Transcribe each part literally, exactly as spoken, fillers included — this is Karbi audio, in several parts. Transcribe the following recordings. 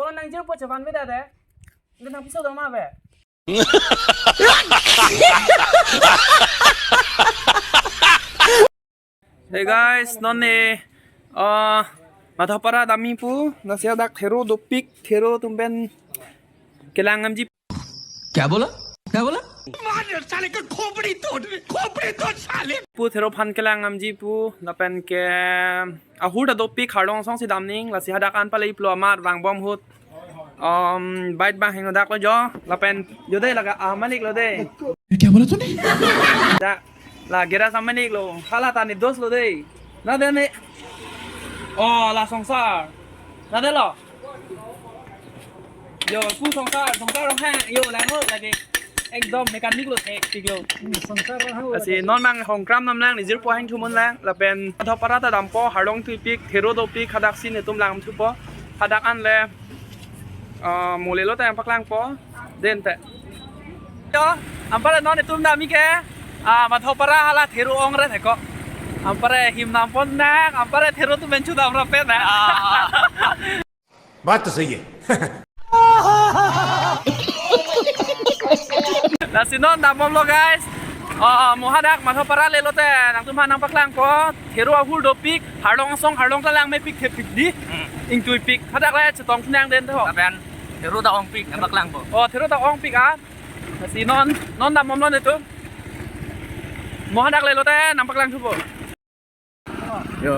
Ko nang jirpo chevan beda de. Nang piso doma be. Hey guys, non ne, uh, Madhopara damji pu, lasi hadak thero dopik, thero atum pen kelang damji. क्या बोला? क्या बोला? मार साले का खोपड़ी तोड़, खोपड़ी तोड़ साले। Pu thero aphan kelang damji pu, lapen ke ahur ta dopik, arlong asong si dam nang, lasi hadak an pale iplo amat vangbom ahut. Um, bike bang hingno dak lo jo, lapen jo de laga, ah, manik lo de. ये क्या बोला तूने? Da, la gera sa manik lo, hala ta ne dos lo de. Na de ne. Oh, la songsar. Na de lo. Yo, pu songsar, songsar lo ha, yo, lang lo lagi. Ekdom mekanik lo, thek tik lo. Hmm, songsar lo ha. Lasi non mang hongkram nam lang, ne jirpo hang thumun lang, lapen Madhopara ta dampo, arlong tuipik, thero dopik, hadak si netum lang thupo, hadak an le, ah, mole lo ta nangpaklangpo, den te. Yo, anpar non netum damji ke, ah, Madhopara hala thero ong re thek ko. Anpar him nampon nang, anpar thero atum pen chudam rape nang. Ah. बात तो सही है। Lasi non dambom lo guys. Ah, mo hadak Madhopara le lote nangtum aphan nangpaklangpo. Thero ahur dopik, arlong asong, arlong ta langmepik thepik di. Hmm. Ingtuipik. Hadak le chetong nang den to. Lapen thero ta ongpik nangpaklangpo. Oh, thero ta ongpik ah. Lasi non, non dambom lo netum. Mo hadak le lote nangpaklang thupo. Yo.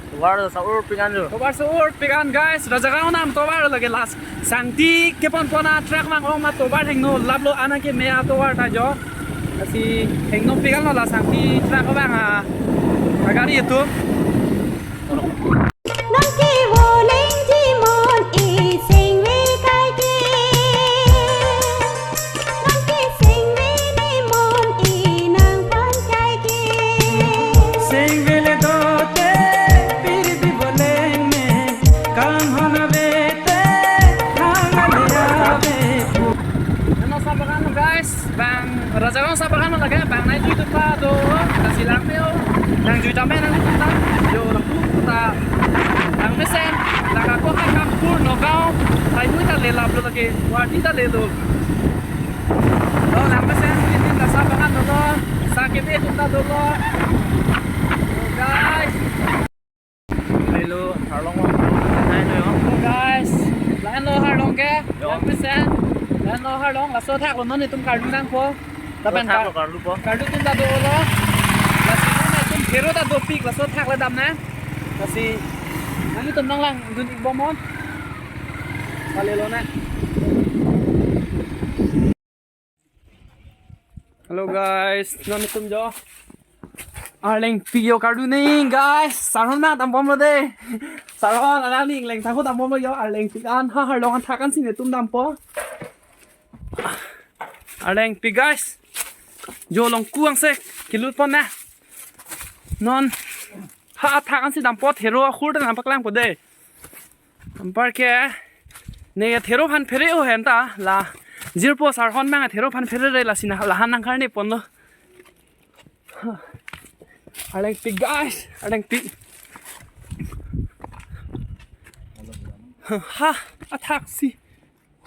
Tovar sa-urpik an jo. Tovar sa-urpik an, guys. Rajagaon an tovar lake last. Sangti kepon pon a truck vang ong ma tovar hingno laplo, ana ke me atovar ta jo. Lasi hingnopik an lo la Sangti truck vang a, agari atum. Nang ke voleng ji mon iseng ve kai ke. Nang ke seng ve ne mon inangpon kai ke. Seng ve le dote, pir bhi voleng ne, kanghon ave te, hang ale ave. Ano sa bagan lo, guys, bang Rajagaon sa bagan lo lake, bang nai jui tuta do, kasi lang peo, nang jui tame nang tuta, yo nang tuta, nang mesen, nang ako hai Kampur, Nagaon, hai hui ta le laplo lake, Guwahati ta le lo. Oh, lang mesen, ini ta sa bagan dolo, sa kebe atum ta dolo. Oh, guys. Hello, arlong ong, nai no yo. Oh, guys, lahenlo arlong ke, yo. Lang mesen, lahenlo arlong, laso athak lo non netum karlu nangpo. Lapen athak lo kar-, karlupo. Karlu atum ta dolo. Lasi non netum thero ta dopik, laso athak le dam nang. Lasi, nangtum nanglang dun-ik bom non. Kalelo na. Hello guys, non netum jo. Arleng pik yo karlu nang guys. Sarhon ma dambom lo de. Sarhon alang ning leng thakot dambom lo yo, arleng pik an, ha arlong athak an si netum dampo. Arleng pik guys. Jo longku angsek kelut pon na. Non ha athak an si dampo, thero ahur ta nangpaklangpo de. Anpar ke ne thero aphan phere o hen ta la jirpo sarhon mang thero aphan phere re, lasi na lahan nang karne ponlo. Arleng pik guys, arleng pik. Ha, athak si.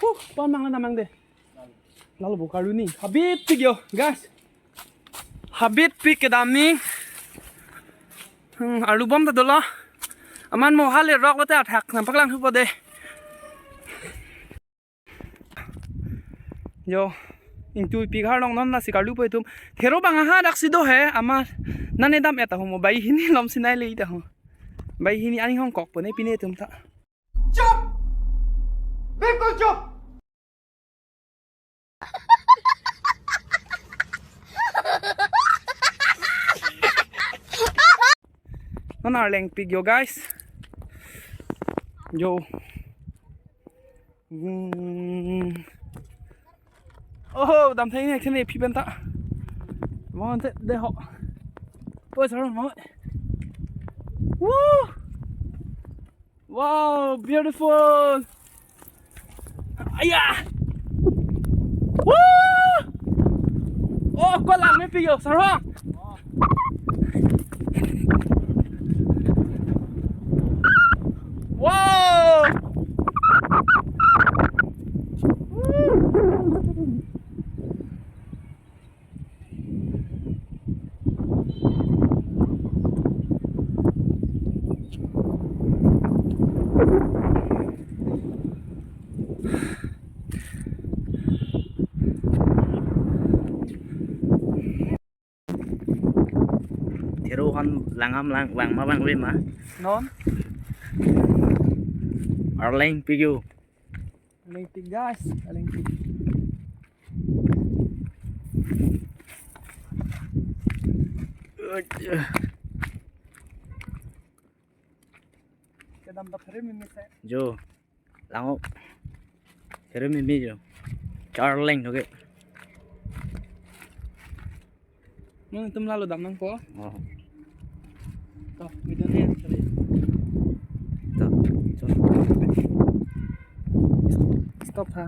Huh, pon mang na mang de. Lalo bo karlu nang. Habit pik yo, guys. Habit pik kedam nang. Hmm, arlu bom ta dolo. Aman mo hale rok lote athak nangpaklang thupo de. Yo, ingtuipik arlong non lasi karlupo itum. Thero bang aha dak si do he, ama nane dam-et ahormu bai hini lom sinai le ita ho. Bai hini aning hongkok pone pine atum ta. चुप! बिल्कुल चुप! Non arleng pik yo, guys. Yo. Hmm. Oh, dam thai ne thene phi pen ta. Mon te de ho. Oi, sarong mo. Woo! Wow, beautiful. Aya. Woo! Oh, ko langmepik yo, sarong. Wow! Langam lang, lang ma bang ve ma. Non? Arleng pigyo. Arleng pig, guys, arleng pig. Kedam ta phere mimi se. Jo. Lang-o. Phere mimi jo. Arleng doke. Nangtum lalo dam nangpo. Oh. To, video ni yang tadi. To, to. Stop ha.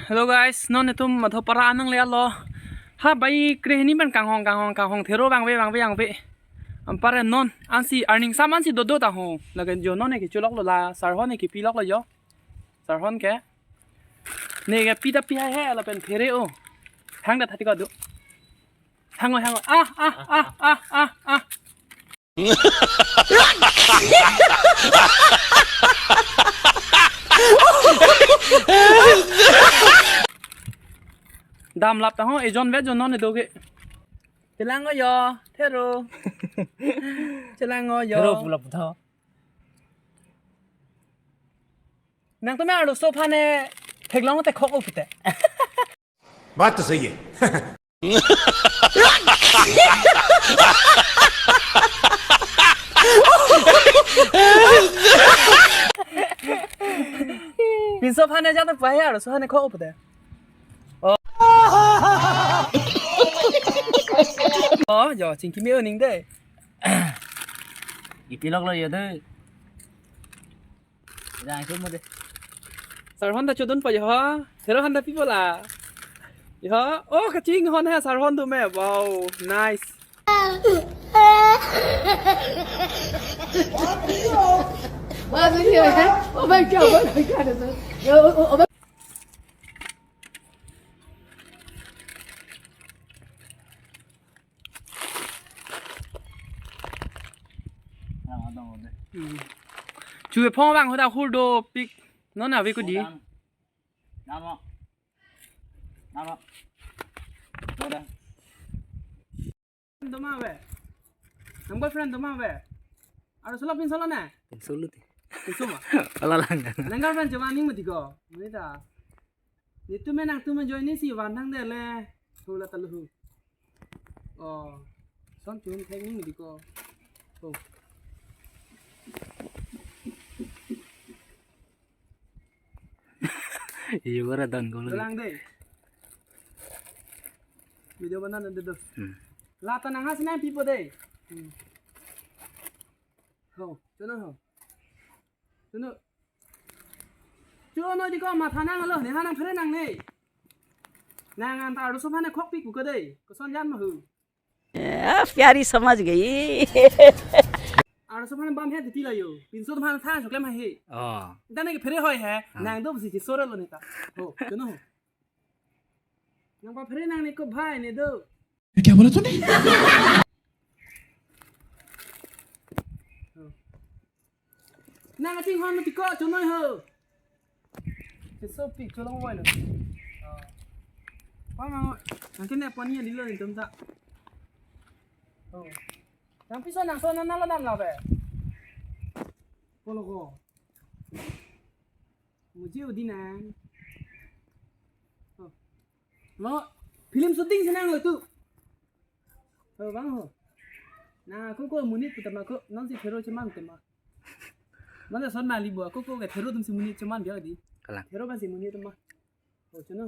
Hello guys, non itum Madhopara anang le alo. Ha bai krehini pen kanghong kanghong kanghong thero bang ve bang ve bang ve. Anparke non ansi earning sam ansi dodo ta ho. Lake jo non ne kecholok lo la, Sarhon ne kepilok lo jo. Sarhon ke. Ne kepi ta pi hai he lapen phere o. Hang da thati ko do. Hang o, hang o. Ah, ah, ah, ah, ah, ah. Dam lap ta ho, ejon ve jo non ne doke. Chelang o jo, thero. Chelang o jo. Thero pulap tho. Nangtum arloso aphan ne theklong te khok o pute. बात तो सही है। Pinso aphan ne jat pai arloso aphan ne khok o pute. Oh. Oh, jo, chingki me o ning de. Ipilok lo yo de. Jang ke mo de. Sarhon ta chodun pa yo. Thero han ta pi bola. Yo. Oh, kachinghon ha Sarhon tu me. Wow, nice. Wah, so cute, eh? Oh my God, oh my God. Yo, oh, oh, oh. Hmm. Chu ephong bang hoda hur do pik. Non ave ko di. Dam. Dam o. Dam o. Hoda. Doma ave. Nang boyfriend doma ave. Arloso lo pinso lo ne? Pinso lo ti. Pinso ma? Ala lang. Nang girlfriend cuma ning mati ko. Mati ta. Netum me nangtum me join ni si van thang de le. Hula talu hu. Oh. Son chun thek ning di ko. Oh. Iyo, bara don ko lo. Lang de. Video bana de do. Hmm. Lata nang ha sinang pipo de. Hmm. Ho, chono ho. Chono. Chono di ko matha nang lo, ne ha nang phere nang ne. Nang an ta arloso aphan ne khok pik ko de. Koson jan ma hu. आ, प्यारी समझ गई। Arloso aphan bam he titi la yo. Pinso aphan tha choklem he. Oh. Dane ke phere hoi he. Ah. Nang do si si sore lo ne ta. Ho, chono ho. Nang pa phere nang ne ko bhai ne do. क्या बोला तूने? Nang kachinghon mati ko, chonoi ho. Keso pi cholong wai lo. Ah. Pa ma, nang kene pani di lo netum ta. Oh. Nang piso nang so nang nalo dam la be. Polo ko. Mujhe udi nang. Oh. Lo, film shooting si nang lo tu. Ho, bang ho. Na, ako ko monit pu tema ko, non si thero cheman tema. Mana son mali bo, ako ko ke thero atum si monit cheman dia di. Kalang. Thero ban si monit tema. Ho, chono.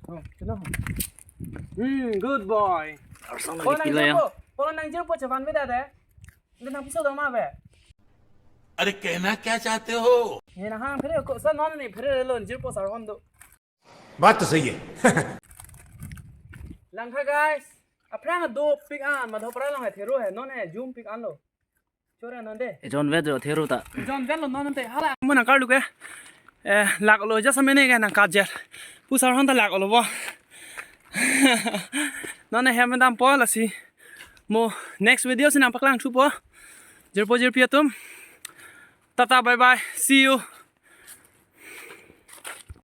Ho, chono. Hmm, good boy. Arsong Polo lagi nang pila ya. Jirpo, polo nang jirpo cheman beda de. Nang piso dong ma be. अरे कहना क्या चाहते हो? Ye na hang phere ko sa non ni phere lo jirpo Sarhon do. बात तो सही है। Lang tha guys. Aphrang do pik an, Madhopara along he thero he, non he jum pik an lo. Chora non de. Ejon vet jo thero ta. Ejon vet lo non te hala. Mo nang karlu ke. Eh, lak lo ja samene ke nang kajer. Pu Sarhon ta lak lo bo. Non he hem dam po lasi. Mo next video si nang paklang thupo. Jirpo jirpi atum. Tata, bye bye. See you.